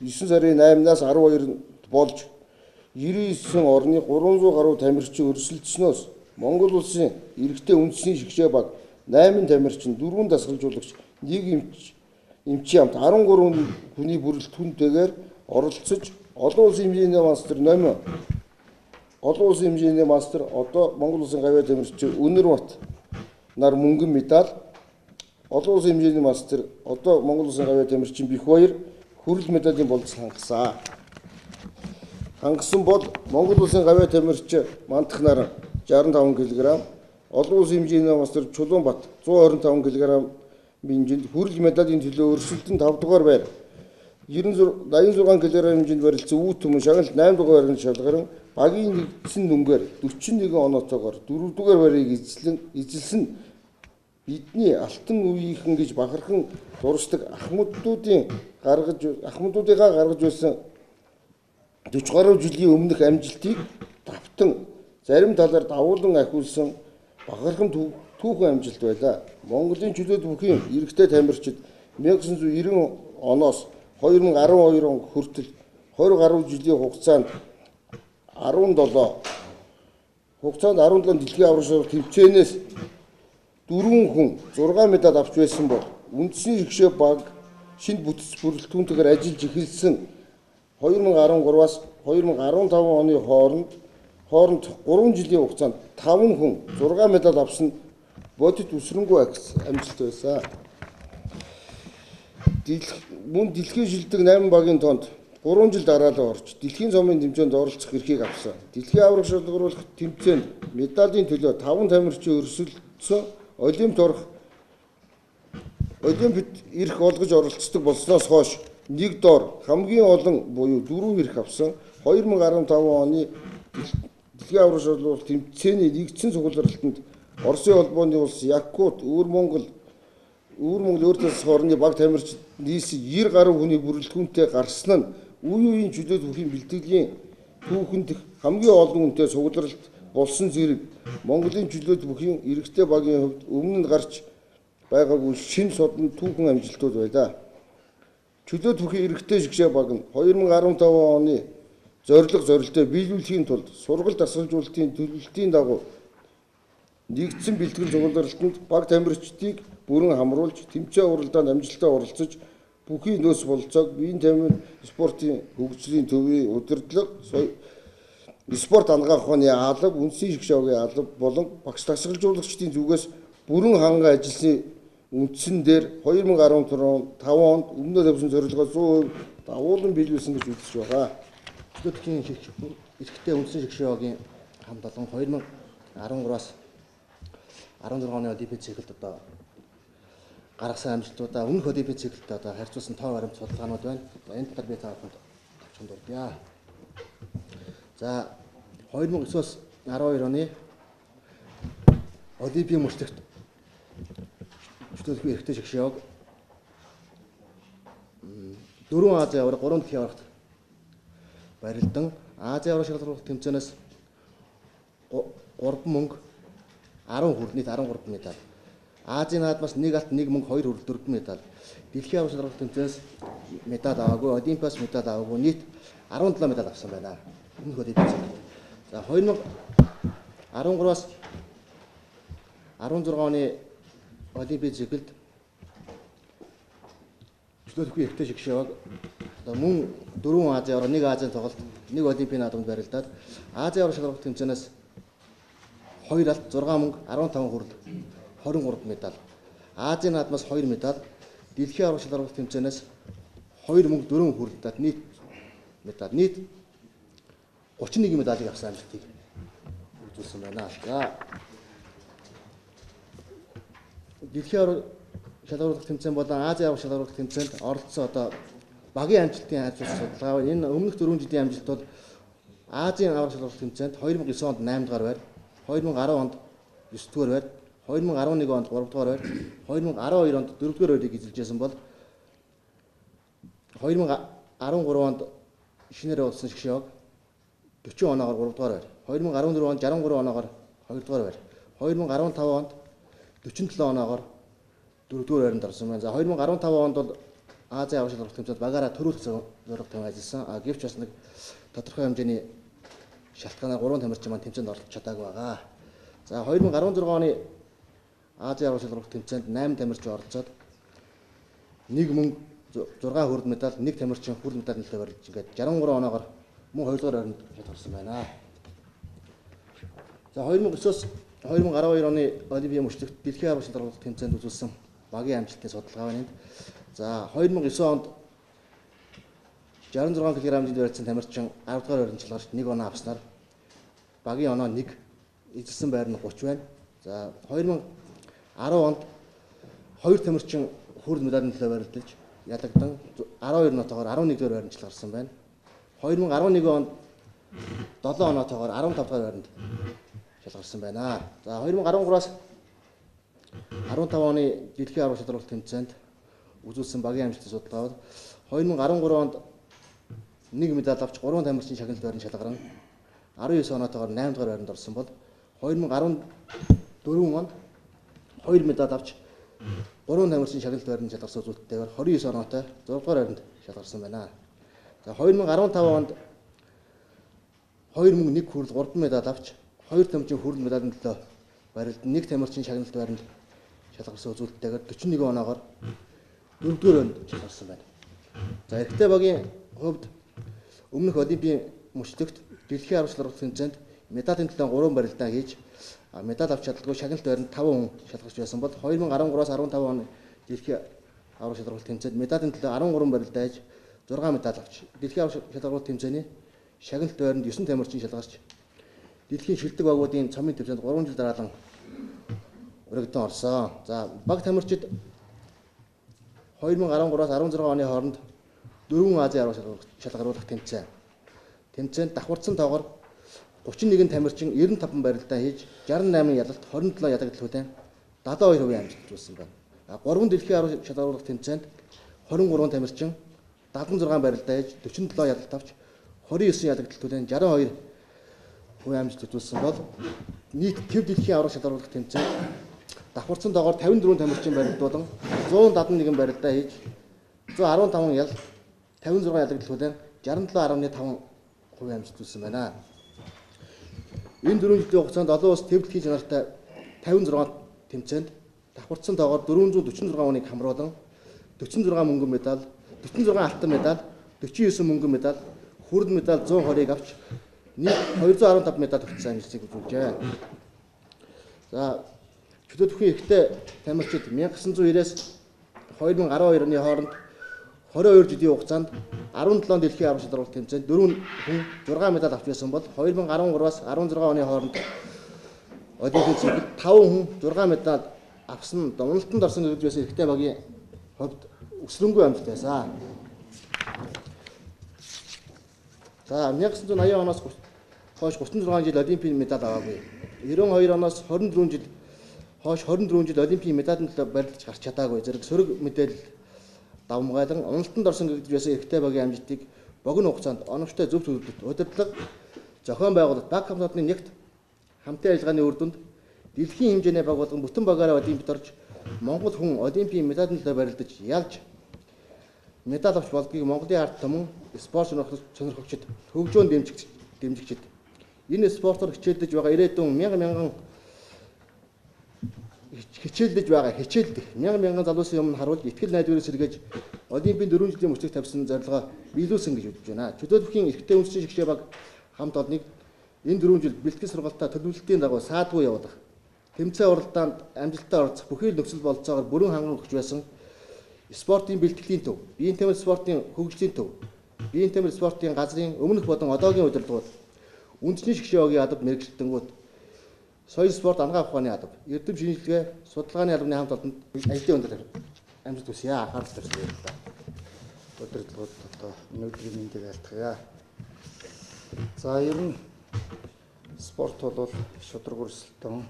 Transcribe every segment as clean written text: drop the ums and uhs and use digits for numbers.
9 сарын 8-наас 12-нд болж 99 орны 300 гаруй тамирчин өрсөлдснөөс Монгол улсын эрэгтэй үндэсний шигшээ баг 8 тамирчин, 4 дасгалжуулагч, 1 эмчийн хамт 13 хүний бүрэлдэхүүнтэйгээр оролцож олон улсын хэмжээний мастер Номин, олон улсын хэмжээний мастер одоо Монгол улсын гавьяа тамирчин Үнэрбат нар мөнгөн медаль, олон улсын хэмжээний мастер одоо Монгол улсын гавьяа тамирчин Бихбаяр хүрэл медалийн болцол хангасан. Хангасан бол Монгол улсын гавьяа тамирчин Мандах нар 65 кг, олон улсын хэмжээний мастер Чулуунбат 125 кг хэмжээнд хүрэл медалийн төлөө өрсөлдөн 5 дугаар байр, 86 кг хэмжээнд барилцсан Үүд Түмэн шагналт 8 дугаар байранд шалгаран багийн нэгдсэн нүнгээр 41 оноотойгоор 4 дугаар байрыг эзэлсэн бидний алтан үеийнхэн гэж бахархан дурсдаг ахмадуудыгаа гаргаж байсан 40 гаруй жилийн өмнөх амжилтыг давтан зарим талаар давуулан ахиулсан бахархан түүхэн амжилт байлаа. Монголын чөлөөт бүхийн эрэгтэй тамирчид 1990 оноос 2012 он хүртэл 20 гаруй жилийн хугацаанд 17 дэлхийн аварга шалралт тэмцээнээс 4 хүн 6 медаль авч байсан бол үндэсний шигшээ баг шинэ бүтэц бүрэлдэхүүнтэйгээр ажиллаж эхэлсэн 2013-аас 2015 оны хооронд 3 жилийн хугацаанд 5 хүн 6 медаль авсан бодит өсрөнгүй амжилт байсан. Мөн дэлхийн шилдэг 8 багийн тоонд 3 жил дараалан орж дэлхийн цомын тэмцээнд оролцох эрхийг авсан. Дэлхийн аварга шалгаруулах тэмцээнд медалийн төлөө 5 тамирчин өрсөлдсөн Олимпиад эрх олгож оролцдог болсноос хойш нэг дор хамгийн олон буюу 4 эрх авсан. 2015 оны дэлхийн аварга шалгаруулах тэмцээний нэгдсэн цугларалтанд Оросын холбооны улс, Якут, Өвөр Монгол өөр талс орны баг тамирчид нийс 90 гаруй хүний бүрэлдэхүүнтэй гарсан нь үе үеийн чөлөөт бүхийн бэлтгэлийн түүхэнд хамгийн олон хүнтэй цугларалт болсон зэрэг Монголын чөлөөт бүхийн эрэгтэй багийн хувьд өмнө нь гарч байгаагүй шинэ содон түүхэн амжилтууд байлаа. Чөлөөт бүхийн эрэгтэй шигшээ баг нь 2015 оны зорилго зорилттой биелүүлэхийн тулд сургалт дасгалжуулалтын төлөвлөлтийн дагуу нэгдсэн бэлтгэл цугларалтанд баг тамирчдыг бүрэн хамруулж тэмцээн уралдаанд амжилттай оролцож бүхий нөөц бололцоог биеийн тамир спортын хөгжлийн төвийн удирдлага, спорт анагаах ухааны алба, үндсэн шигшээгийн алба болон багш дасгалжуулагчдын зүгээс бүрэн ханган ажилласны үндсэн дээр 2015 онд өмнөө тавьсан зорилгоо 100% давуулан биелүүлсэн гэж үзэж байгаа. Чөлөөт бүхийн эрэгтэй үндсэн шигшээгийн хамт олон 2013-аас 16 оны олимпийн циклд одоо гаргасан амжилтуудаа өмнөх олимпийн циклд одоо харьцуулсан тоо баримт судалгаанууд байна. Энэ талаар би та бүхэнд товчхон дурдъя. За 2009-оос 12 оны олимпийн мөрчлөгт чөлөөлөх эрэгтэй шигшээг 4 Азийн аварга, 3 дэлхийн аваргад барилдан Азийн аварга шалгаруулах тэмцээнээс 3 мөнгө 10 хүрэл нийт 13 медаль. Азийн наадмаас 1 алт 1 мөнгө 2 хүрэл 4 медаль. Дэлхийн аварга шалгаруулах тэмцээнээс медаль аваагүй, Олимпиас медаль аваагүй, нийт 17 медаль авсан байна. Өмнөх олимпийн циклд. За 2013-аас 16 оны олимпийн циклд чөлөөлөхгүй эрэгтэй шигшээг одоо мөн 4 Азийн аварга, 1 Азийн тоглолт, 1 олимпийн наадамд барилдаад Азийн аварга шалгаруулах тэмцээнээс 2 алт 6 мөнгө 15 хүрэл 23 медаль. Азийн наадмаас 2 медаль, дэлхийн аварга шалгаруулах тэмцээнээс 2 мөнгө 4 хүрэлтээд нийт медаль, нийт 31 медалийг авсан амжилтыг үзүүлсэн байна. За дэлхийн аварга шалгаруулах тэмцээн болон Азийн аварга шалгаруулах тэмцээнд оролцсон одоо багийн амжилтын харьцуулсан судалгаа. Энэ өмнөх 4 жилийн амжилт бол Азийн аварга шалгаруулах тэмцээнд 2009 онд 8 дугаар байр, 2010 онд 9 дугаар байр, 2011 онд 3 дугаар байр, 2012 онд 4 дугаар байрыг эзэлж байсан бол 2013 онд шинээр болсон шигшээг 40 оноогоор 3 дугаар байр, 2014 онд 63 оноогоор 2 дугаар байр, 2015 онд 47 оноогоор 4 дугаар байранд орсон байна. За 2015 онд бол Азийн аврал шалралт тэмцээнд багаараа төрүүлэх зорилго тавиан ажилласан. Гэвч бас нэг тодорхой хэмжээний шалтгаанаар 3 тамирчин маань тэмцээнд оролцож чадаагүй байгаа. За 2016 оны Азийн аврал шалралт тэмцээнд 8 тамирчин оролцоод 1 мөнгө 6 хүрд медаль, 1 тамирчин хүрд медаль нөлөө барилж ингээд 63 оноогоор мөн 2 дугаар байранд шалгарсан байна. За 2009-оос 2012 оны Олимпийн мөчлөгт дэлхийн аврал шалралт тэмцээнд үзүүлсэн багийн амжилтын судалгаа байна энд. За 2009 онд 66 кг хэмжээнд барилдсан тамирчин 10 дугаар байранд шалгарч 1 оноо авснаар багийн оноо 1, эзэлсэн байр нь 30 байна. За 2010 онд 2 тамирчин хүрд медалийн төлөө барилдаж ялагдан 12 оноотойгоор 11 дугаар байранд шалгарсан байна. 2011 онд 7 оноотойгоор 15 дугаар байранд шалгарсан байна. За 2013-аас 15 оны дэлхийн аврал шалралт тэмцээнд үзүүлсэн багийн амжилтын судалгаа бол 2013 онд 1 медаль авч 3 тамирчин шагналт байранд шалгаран 19 оноотойгоор 8 дугаар байранд орсон бол 2014 онд 2 медаль авч 3 тамирчин шагналт байранд шалгарсан үзүүлэлттэйгээр 29 оноотой 6 дугаар байранд шалгарсан байна. За 2015 онд 2 мөнгө 1 хүрэл 3 медаль авч 2 тамирчин хүрэл медалийн төлөө барилдан 1 тамирчин шагналт байранд шалгарсан үзүүлэлттэйгээр 41 оноогоор 4 дугаар байранд шалгарсан байна. За эрэгтэй багийн хувьд өмнөх олимпийн мөчлөгт дэлхийн аврал шалралт тэмцээнд медалийн төлөө 3 барилдаа хийж медаль авч чадалгүй шагналт байранд 5 хүн шалгарч байсан бол 2013-аас 15 оны дэлхийн аврал шалралт тэмцээнд медалийн төлөө 13 барилдаа хийж 6 медаль авч дэлхийн аврал шалралт тэмцээний шагналт байранд 9 тамирчин шалгарч дэлхийн шилдэг багуудын цомын тэмцээнд 3 жил дараалан өргөдөн орсон. За баг тамирчид 2013-аас 16 оны хооронд 4 Азийн аврал шалгаруулах тэмцээн. Тэмцээнд давхарцсан тоогоор 31 тамирчин 95 барилдаа хийж 68 ялалт 27 ялагдал хүлээн 72% амжилт үзүүлсэн байна. 3 дэлхийн аврал шалгаруулах тэмцээнд 23 тамирчин 76 барилдаа хийж 47 ялалт авч 29 ялагдал хүлээн 62% амжилт үзүүлсэн бол нийт төв дэлхийн аврал шалгаруулах тэмцээнд давхарцсан тоогоор 54 тамирчин барилдуулан 171 барилдаа хийж 115 ялалт 56 ялагдал хүлээн 67.5% амжилт үзүүлсэн байна. Энэ 4 жилийн хугацаанд олон улс төв дэлхийн чанартай 56 тэмцээнд давхарцсан тоогоор 446 хүнийг хамруулан 46 мөнгөн медаль, 46 алтан медаль, 49 мөнгөн медаль, хүрд медаль 120-ыг авч нийт 215 медаль хүртсэн амжилтыг үзүүлжээ. За чөлөө түүхийн эрэгтэй тамирчид 1990-ээс 2012 оны хооронд 22 жилийн хугацаанд 17 дэлхийн аврал шалралт тэмцээнд 4 хүн 6 медаль авч байсан бол 2013-аас 16 оны хооронд олимпийн циркэлд 5 хүн 6 медаль авсан уналтанд орсон гэж байсан эрэгтэй багийн хувьд өсрөнгүй амжилт байсан. За 1980 оноос хойш 36 жил олимпийн медаль аваагүй. 92 оноос 24 жил хойш 24 жил олимпийн медалийн төлөө барилдаж гарч чадаагүй. Зэрэг сөрөг мэдээлэл давмгайлан уналтанд орсон гэж байсан эрэгтэй багийн амжилтыг богино хугацаанд оновчтой зөв төлөвлөлт, удирдлага, зохион байгуулалт, баг хамтны нэгт хамтын ажиллагааны үр дүнд дэлхийн хэмжээний баг болгон бүтэн багаараа олимпиад орж Монгол хүн олимпийн медалийн төлөө барилдаж ялж медаль авч болдгийг Монголын ард түмэн спорт сонирхогчид хөгжөөн дэмжигчид энэ спортоор хичээлдэж байгаа ирээдүйн мянган мянган хичээлдэж байгаа хичээлдэх мянган мянган залуусын өмнө харуулж итгэл найдварыг сэргээж олимпийн 4 жилийн мөчлөг тавьсан зорилгоо биелүүлсэн гэж үзэж байна. Чөлөө түүхийн эрэгтэй үндэсний шигшээ баг хамт олныг энэ 4 жил бэлтгэл сургалтаа төлөвлөлтийн дагуу саадгүй явуулах, тэмцээн уралдаанд амжилттай оролцох бүхий л нөхцөл бололцоогоор бүрэн ханган өгч байсан спортын бэлтгэлийн төв, биеийн тамир спортын хөгжлийн төв, биеийн тамир спортын газрын өмнөх болон одоогийн удирдлагууд, үндэсний шигшээ багийн алба мэргэжилтэнгүүд, соёл спорт анагаах ухааны алба, эрдэм шинжилгээ, судалгааны албаны хамт олонд ажлын өндөр амжилт хүсье. Анхаарал тавьсан баярлалаа. Удирдлагууд одоо өнөөдрийн мэндийг айлтгая. За ер нь спорт бол шударга өрсөлдөөн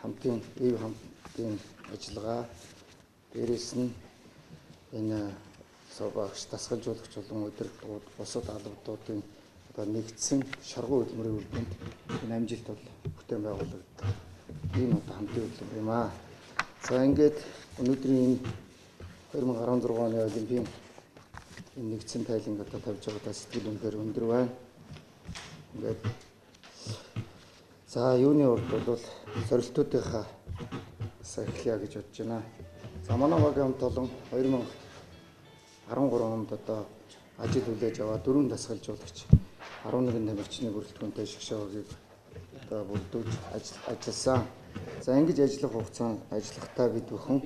хамтын эв хамтын ажиллагаа, дээрээс нь энэ багш дасгалжуулагч болон удирдлагууд бусад албадуудын одоо нэгдсэн шаргуу хөдөлмөрийн үр дүнд энэ амжилт бол бүтээн байгуулагддаг. Энэ одоо хамтын хөдөлмөр юм аа. За ингээд өнөөдрийн энэ 2016 оны Олимпийн нэгдсэн тайланг одоо тавьж байгаадаа сэтгэл үнэхээр өндөр байна. Ингээд за юуны урд бол зорилтуудынхаа эхлэе гэж бодож байна. За манай багийн хамт олон 2013 онд одоо ажил хүлээж аваад 4 дасгалжуулагч 11 тамирчны бүрэлдэхүүнтэй шгшээ багийг одоо бүрдүүлж ажилласан. За ингэж ажиллах хугацаанд ажиллахдаа бид бүхэн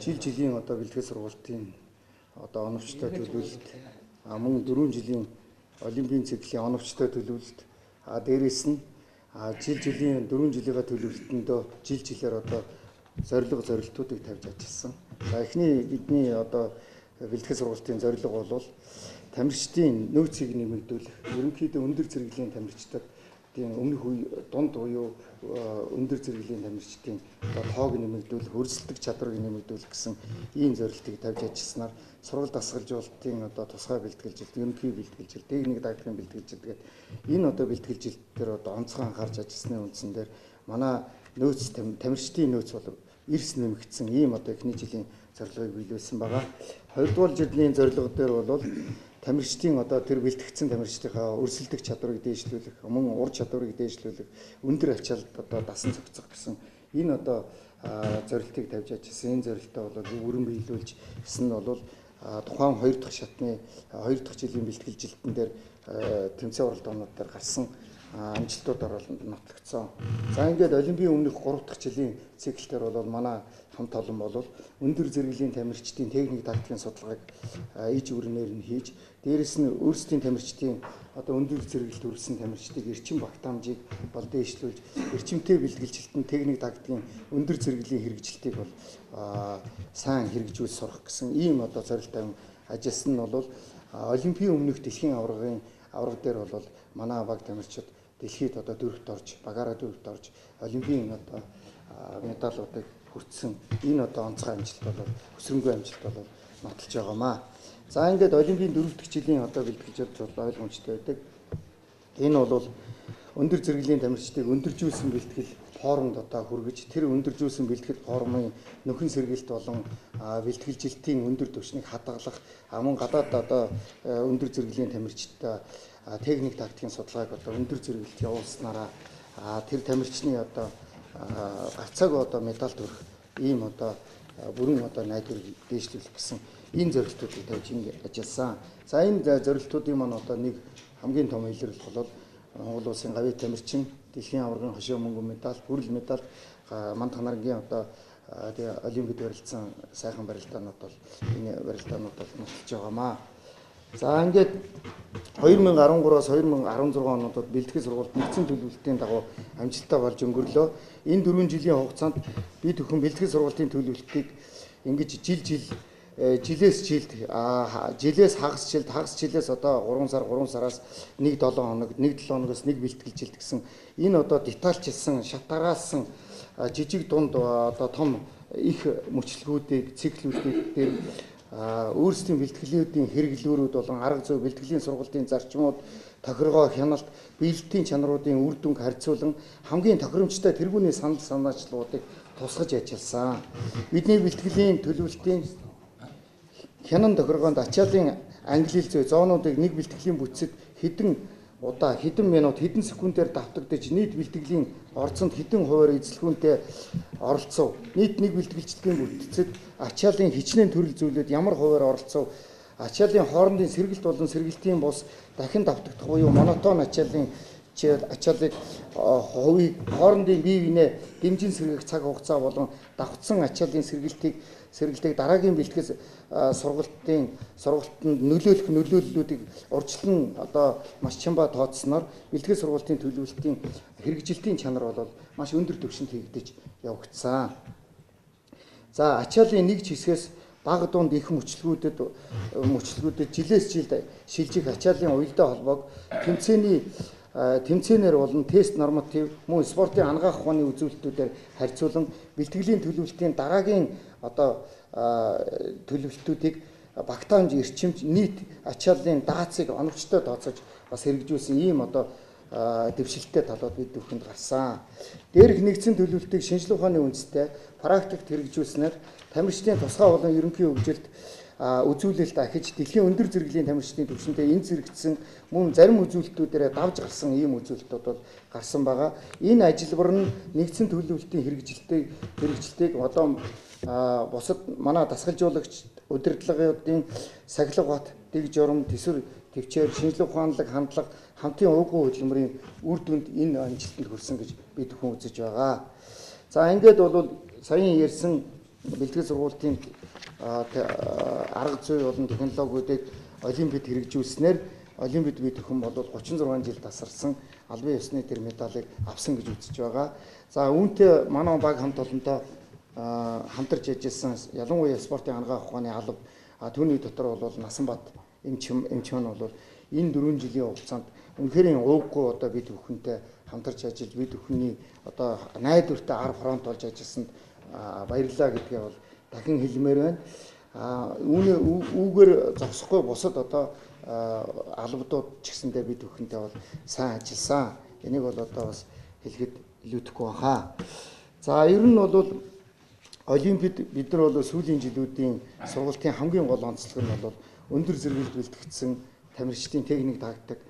жил жилийн одоо бэлтгэл сургалтын одоо оновчтой төлөвлөлт, мөн 4 жилийн олимпийн циклийн оновчтой төлөвлөлт, дээрээс нь жил жилийн 4 жилийнхаа төлөвлөлтөндөө жил жилээр одоо зорилго зорилтуудыг тавьж ажилласан. За эхний бидний одоо бэлтгэл сургалтын зорилго бол тамирчдын нөөцийг нэмэгдүүлэх, ерөнхийдөө өндөр зэрэглэлийн тамирчдад тийм өмнөх үе дунд буюу өндөр зэрэглэлийн тамирчдын одоо тоог нэмэгдүүлэх, өрсөлдөх чадварыг нэмэгдүүлэх гэсэн ийм зорилтыг тавьж ажилласнаар сургалт дасгалжуулалтын одоо тусгай бэлтгэл жилд, ерөнхий бэлтгэл жилд, техник тактикийн бэлтгэл жилд гэдэг энэ одоо бэлтгэл жилд дээр одоо онцгой анхаарч ажилласны үндсэн дээр манай нөөц тамирчдын нөөц бол эрс нэмэгдсэн ийм одоо эхний жилийн зорилгыг биелүүлсэн байгаа. Хоёрдугаар жилийн зорилго дээр бол тамирчдын одоо тэр бэлтгэгдсэн тамирчдынхаа өрсөлдөх чадварыг дээшлүүлэх, мөн ур чадварыг дээшлүүлэх, өндөр ачаалд одоо дасан зохицох гэсэн энэ одоо зорилтыг тавьж ажилласан. Энэ зорилтоо бол бүрэн биелүүлж гэсэн нь бол тухайн хоёр дахь шатны хоёр дахь жилийн бэлтгэл жилтэн дээр тэмцээн уралдаанууд дээр гарсан амжилтуудаар бол нотлогдсон. За ингээд олимпийн өмнөх 3 дахь жилийн цикл дээр бол манай хамт олон бол өндөр зэрэглэлийн тамирчдын техник тактикийн судалгааг иж өрнээр нь хийж, дээрэс нь өөрсдийн тамирчдын одоо өндөр зэрэглэлд хүрсэн тамирчдыг эрчим багтаамжийг бол дээшлүүлж, эрчимтэй бэлтгэлжилтэн техник тактикийн өндөр зэрэглэлийн хэрэгжилтийг бол сайн хэрэгжүүл сурах гэсэн ийм одоо зорилт тавин ажилласан нь бол олимпийн өмнөх дэлхийн аваргын аварга дээр бол манай баг тамирчид дэлхийд одоо дөрөвт орж, багаараа дөрөвт орж олимпийн одоо медалуудыг хүртсэн энэ одоо онцгой амжилт бол өсрөнгүй амжилт бол нотолж байгаамаа. За ингээд олимпийн дөрөв дэх жилийн одоо бэлтгэж бол ойлгомжтой байдаг. Энэ бол өндөр зэрэглэлийн тамирчдыг өндөржүүлсэн бэлтгэл форумд одоо хүргэж, тэр өндөржүүлсэн бэлтгэл форумын нөхөн сэргэлт болон бэлтгэлжилтийн өндөр түвшнийг хадгалах, мөн гадаад одоо өндөр зэрэглэлийн тамирчдад техник тактикийн судалгааг одоо өндөр зэрэглэлд явуулснараа тэр тамирчны одоо гарцаагүй одоо медаль төрөх ийм одоо бүрэн одоо найдварыг дээшлүүлэх гэсэн энэ зорилтуудыг тавьж ингэ ажилласан. За энэ зорилтуудын маань одоо нэг хамгийн том илрэл бол Монгол улсын гавьяа тамирчин дэлхийн аваргын хошин мөнгө медаль, бүрэл медаль, манд ханарангийн одоо олимпиад барилдсан сайхан барилдаанууд бол энэ барилдаанууд бол нотолж байгаамаа. За ингээд 2013-аас 2016 онуудад бэлтгэл сургалт нэгдсэн төлөвлөлтийн дагуу амжилттай болж өнгөрлөө. Энэ 4 жилийн хугацаанд бид бүхэн бэлтгэл сургалтын төлөвлөлтийг ингэж жил жилээс жилд, жилээс хагас жилд, хагас жилээс одоо 3 сар, 3 сараас 1 7 хоног, 1 7 хоногоос 1 бэлтгэл жилд гэсэн энэ одоо детальчилсан, шатараалсан жижиг дунд одоо том их мөчлгүүдийг, циклүүдийг дээр өөрсдийн бэлтгэлүүдийн хэрэглүүрүүд болон арга зүй, бэлтгэлийн сургалтын зарчмууд, тохиргоо, хяналт, биелэлтийн чанаруудын үр дүнг харьцуулан хамгийн тохиромжтой тэргүүний санал санаачлагуудыг тусгаж ажилласан. Бидний бэлтгэлийн төлөвлөлтийн хянан тохиргоонд ачааллын англи хэл зүй зоонуудыг нэг бэлтгэлийн бүтцэд хэдэн удаа, хэдэн минут, хэдэн секундээр давтагдаж, нийт бэлтгэлийн орцонд хэдэн хувиар эзлэхүүнтэй оролцов, нийт нэг бэлтгэлчдийн бүтцэд ачааллын хичнээн төрөл зүйлүүд ямар хувиар оролцов, ачааллын хоорондын сэргэлт болон сэргэлтийн бус дахин давтагдах буюу монотон ачааллын ачааллыг хувийг хоорондын бие биенээ дэмжин сэргэх цаг хугацаа болон давтсан ачааллын сэргэлтийг дараагийн бэлтгэл сургалтанд нөлөөлөх нөлөөллүүдийг урьдчилан одоо маш чамбаа тооцсноор бэлтгэл сургалтын төлөвлөлтийн хэрэгжилтийн чанар бол маш өндөр түвшинд хийгдэж явагдсан. За ачааллын нэг ч хэсгээс бага дунд их мөчлгүүдэд жилээс жилд шилжих ачааллын уялдаа холбоог тэмцээнээр болон тест норматив мөн спортын анагаах ухааны үзүүлэлтүүдээр харьцуулан бэлтгэлийн төлөвлөлтийн дараагийн одоо төлөвлөлтүүдийг багтаамж, эрчимж, нийт ачааллын даацыг оновчтой тооцож бас хэрэгжүүлсэн ийм одоо дэвшилттэй талууд бид бүхэнд гарсан. Дээрх нэгдсэн төлөвлөлтийг шинжлэх ухааны үндэстэй практикт хэрэгжүүлснээр тамирчдын тусгай болон ерөнхий хөгжилд үзүүлэлт ахиж дэлхийн өндөр зэрэглэлийн тамирчдын түвшинтэй энэ зэрэгцсэн мөн зарим үзүүлэлтүүдээрээ давж гарсан ийм үзүүлэлтүүд бол гарсан байгаа. Энэ ажилбар нь нэгдсэн төлөвлөлтийн хэрэгжилтийг одоо бусад манай дасгалжуулагч удирдлагын сахилга бат, дэг журам, төсвөр төвчээр, шинжлэх ухаанлаг хандлага, хамтын уугуй хөдөлмөрийн үр дүнд энэ амжилтанд хүрсэн гэж бид бүхэн үзэж байгаа. За ингээд бол саяын ярьсан бэлтгэл сургуулийн арга зүй болон технологиудыг олимпиад хэрэгжүүлснээр олимпиад бид бүхэн бол 36 жил тасарсан албан ёсны тэр медалийг авсан гэж үзэж байгаа. За үүнтэй манай баг хамт олонтой хамтарч ажилласан ялангуяа спортын анагаах ухааны алба, түүний дотор бол Насанбат эмчман бол энэ 4 жилийн хугацаанд үнэхээр ууггүй одоо бид бүхэнтэй хамтарч ажиллаж бид бүхний одоо найдвартай ар фронт болж ажилласанд баярлалаа гэдгээ бол дахин хэлмээр байна. Үүний үүгээр зогсохгүй бусад одоо албадууд ч гэсэндээ бид бүхэнтэй бол сайн ажилласан. Энийг бол одоо бас хэлэхэд илүүтэхгүй баха. За ер нь бол олимпиад бид нар бол сүүлийн жилүүдийн сургалтын хамгийн гол онцлог нь бол өндөр зэрэгэлд бэлтгэгдсэн тамирчдын техник тактик,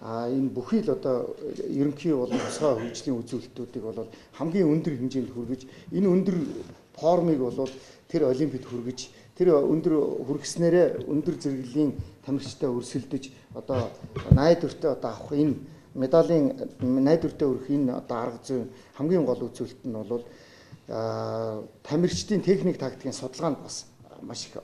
энэ бүхий л одоо ерөнхий болон тусгай хөгжлийн үзүүлэлтүүдийг бол хамгийн өндөр хэмжээнд хүргэж энэ өндөр формыг бол тэр олимпиад хүргэж тэр өндөр хүргэснээрээ өндөр зэрэглэлийн тамирчтай өрсөлдөж одоо найдвартай одоо авах энэ медалийн найдвартай өрөх энэ одоо арга зүйн хамгийн гол үзүүлэлт нь бол тамирчдын техник тактикийн судалгаанд бас маш их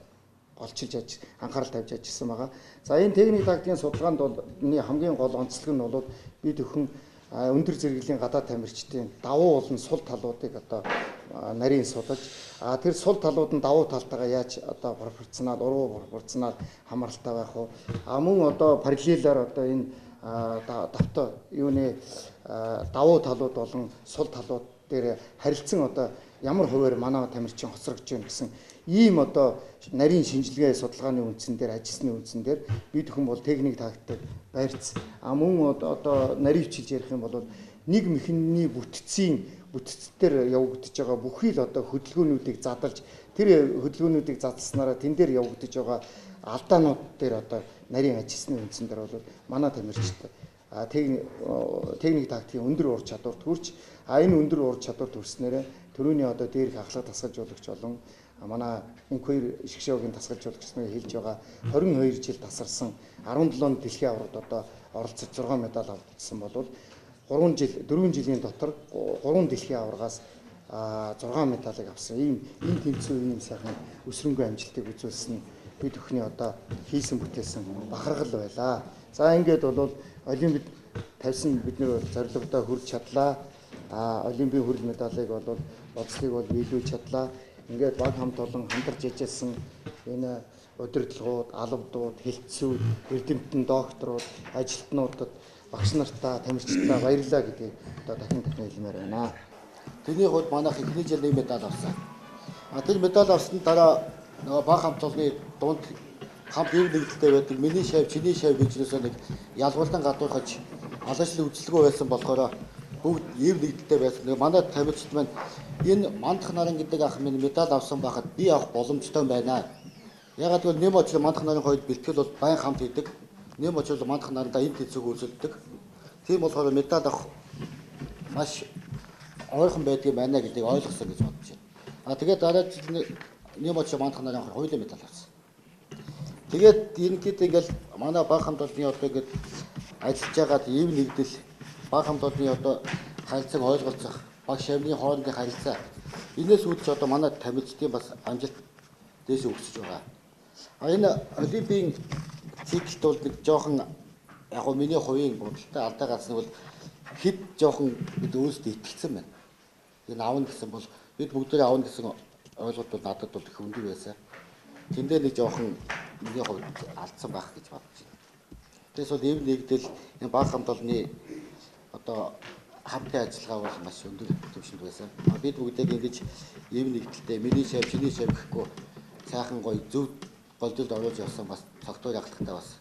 голчилж анхаарал тавьж ажилласан байгаа. За энэ техник тактикийн судалгаанд бол хамгийн гол онцлог нь бол бид бүхэн өндөр зэрэглэлийн гадаад тамирчдын давуу болон сул талуудыг одоо нарийн судалж, тэр сул талууд нь давуу талтайгаа яаж одоо пропорционал, уруу пропорционал хамааралтай байх вэ? Мөн одоо параллелаар одоо энэ давтаа юуны давуу талууд болон сул талууд дээр харилцан одоо ямар хувиар манай тамирчин хоцрогдож байна гэсэн ийм одоо нарийн шинжилгээ судалгааны үндсэн дээр ажилласны үндсэн дээр бид бүхэн бол техник тактик барьц, мөн одоо наривчилж ярих юм бол нэг мэхний бүтцийн бүтцээр явагдаж байгаа бүхий л одоо хөдөлгөөнүүдийг задалж тэр хөдөлгөөнүүдийг задласнараа тэн дээр явагдаж байгаа алдаанууд дээр одоо нарийн ажилласны үндсэн дээр бол манай тамирчид техник тактикийн өндөр ур чадварт хүрч, энэ өндөр ур чадварт хүрснээрээ төрөний одоо дээрх ахлах дасгалжуулагч болон манай инквайр шгшөөгийн дасгалжуулагч нарын хэлж байгаа 22 жил тасарсан 17 дэлхийн аваргад одоо оролцож 6 медаль авсан бол 3 жил 4 жилийн дотор 3 дэлхийн аваргаас 6 медалийг авсан. Ийм энэ тэмцээн ийм сайхан өсрөнгөө амжилтыг үзүүлсэн бид бүхний одоо хийсэн бүтээсэн бахархал байлаа. За ингээд бол олимпиад тавьсан бид нэр зорилгодоо хүрч чадлаа. Олимпийн хүрэл медалийг бол бодлогыг бол биелүүлж чадлаа. Ингээд баг хамт олон хамтарч ажилласан энэ удирдлагууд, албадууд, хэлтсүүд, эрдэмтэн докторууд, ажилтнуудад, багш нартаа, тамирчдаа баярлалаа гэдгийг одоо дахин дахин хэлмээр байна. Тэрний хувьд манайх эхний жил нэг медаль авсан. Тэр медаль авсны дараа нөгөө баг хамт олонны дунд хамт ив нэгдэлтэй байдаг миний шав, чиний шав гэжнээсээ нэг ялгуулдан гадуурхаж алаашлын үзэлгүй байсан болохоор бүгд ив нэгдэлтэй байсан. Манай тамирчид маань энэ Мандах нарын гэдэг ах минь медаль авсан байхад би авах боломжтой байна. Ягаад гэвэл нэм очил Мандах нарын хоёрд бэлтгэл бол байн хамт хийдэг. Нэм очил Мандах нарандаа энэ тэнцвэг өрсөлддөг. Тийм болохоор медаль авах маш ойрхон байдгийг байна гэдгийг ойлгосон гэж бодож байна. Тэгээд дараа жил нэм очил Мандах нарын хоёулаа медаль авсан. Тэгээд ерөнхийдөө ингээл манай баг хамт олонны одоо ингээд ажиллаж байгаад ив нэгдэл баг хамт олонны одоо харилцааг ойлголцох, баг шавны хоорондын харилцаа энэс үүдч одоо манай тамирчдын бас амжилт дээш өсөж байгаа. Энэ олимпийн циклд бол нэг жоохон яг гоо миний хувийн бодолтой алдаа гарсан бол хэд жоохон бид өөрсдөө итгэцэн байна. Энэ авна гэсэн бол бид бүгдээрээ авна гэсэн ойлголт бол надад бол их өндөр байсан. Тэндээ нэг жоохон миний хувьд алдсан байх гэж бодож байна. Тэгээс бол ив нэгдэл энэ баг хамт олонны одоо хамтын ажиллагаа бол маш өндөр түвшинд байсан. Бид бүгдээ ингэж ив нэгдэлтэй миний шав, чиний шав гэхгүй сайхан гоё зөв голдолд оруулж явсан бас цогтоор ахлахтай бас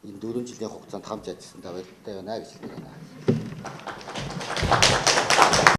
энэ 4 жилийн хугацаанд хамт ажилласандаа баяртай байна гэж хэлмээр байна.